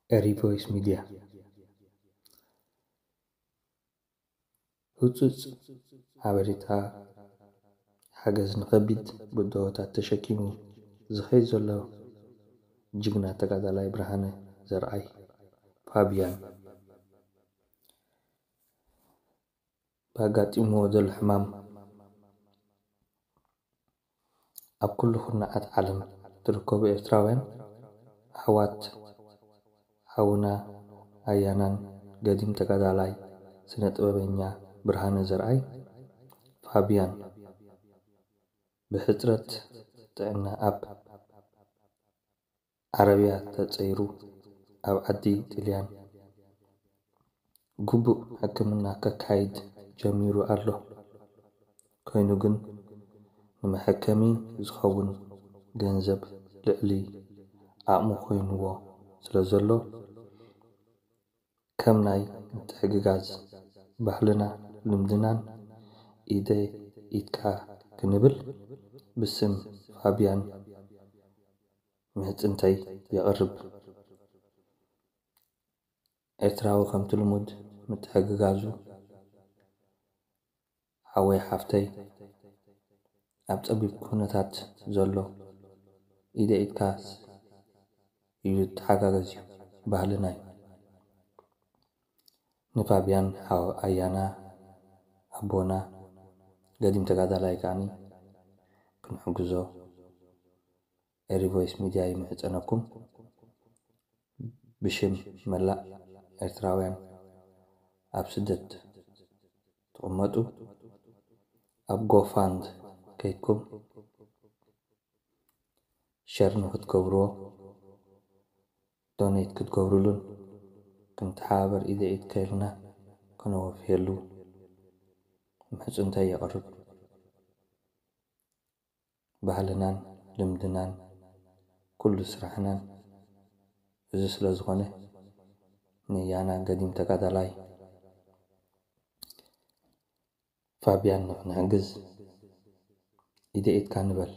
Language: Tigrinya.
ኤሪ ቮይስ ሚድያ። ህጹጽ ሓበሬታ ሓገዝ ንኸቢድ ብድሆታት ተሸኪሙ ዝኸይድ ዘሎ ጅግና ተጋዳላይ ብርሃነ ዘርኣይ ፋብያን ብኣጋጢምዎ ዘሎ ሕማም ኣብ ኩሉ ኩርናዓት ዓለም ትርከቡ ኤርትራውያን ኣሕዋት ሓውና ኣያናን ገዲም ተጋዳላይ ስነ ጥበበኛ ብርሃነ ዘርኣይ ፋብያን ብሕጽረት ጥዕና ኣብ ዓረብያ ተጸይሩ ኣብ ዓዲ ጥልያን ግቡእ ሕክምና ከካይድ ጀሚሩ ኣሎ። ኮይኑ ግን ንመሐከሚ ዝኸውን ገንዘብ ልዕሊ ዓቕሙ ኮይንዎ ስለ ዘሎ ከም ናይ ምትሕግጋዝ ባህልና ልምድናን ኢደ ኢድካ ክንብል ብስም ፋብያን ምሕጽንተይ የቕርብ። ኤርትራዊ ከምቲ ልሙድ ምትሕግጋዙ ሓወይ ሓፍተይ ኣብ ጸቢብ ኩነታት ዘሎ ኢደ ኢድካ እዩ ተሓጋገዝ እዩ ባህልና እዩ። ንፋብያን ሓው ኣያና ኣቦና ገዲም ተጋዳላይ ከዓኒ ክንሕግዞ ኤሪ ቮይስ ሚድያ ይምሕጸነኩም። ብሽም መላእ ኤርትራውያን ኣብ ስደት ትቕመጡ ኣብ ጎፋንድ ከይድኩም ሸር ንክትገብርዎ ዶኔት ክትገብሩሉን ክንተሓባበር ኢደ ኢድ ከይልና ከነወፍየሉ ምሕጽንተይ የቕርብ። ባህልናን ልምድናን ኩሉ ስራሕናን እዚ ስለ ዝኾነ ንያና ገዲም ተጋዳላይ ፋብያን ንክንሕግዝ ኢደ ኢድካ ንበል።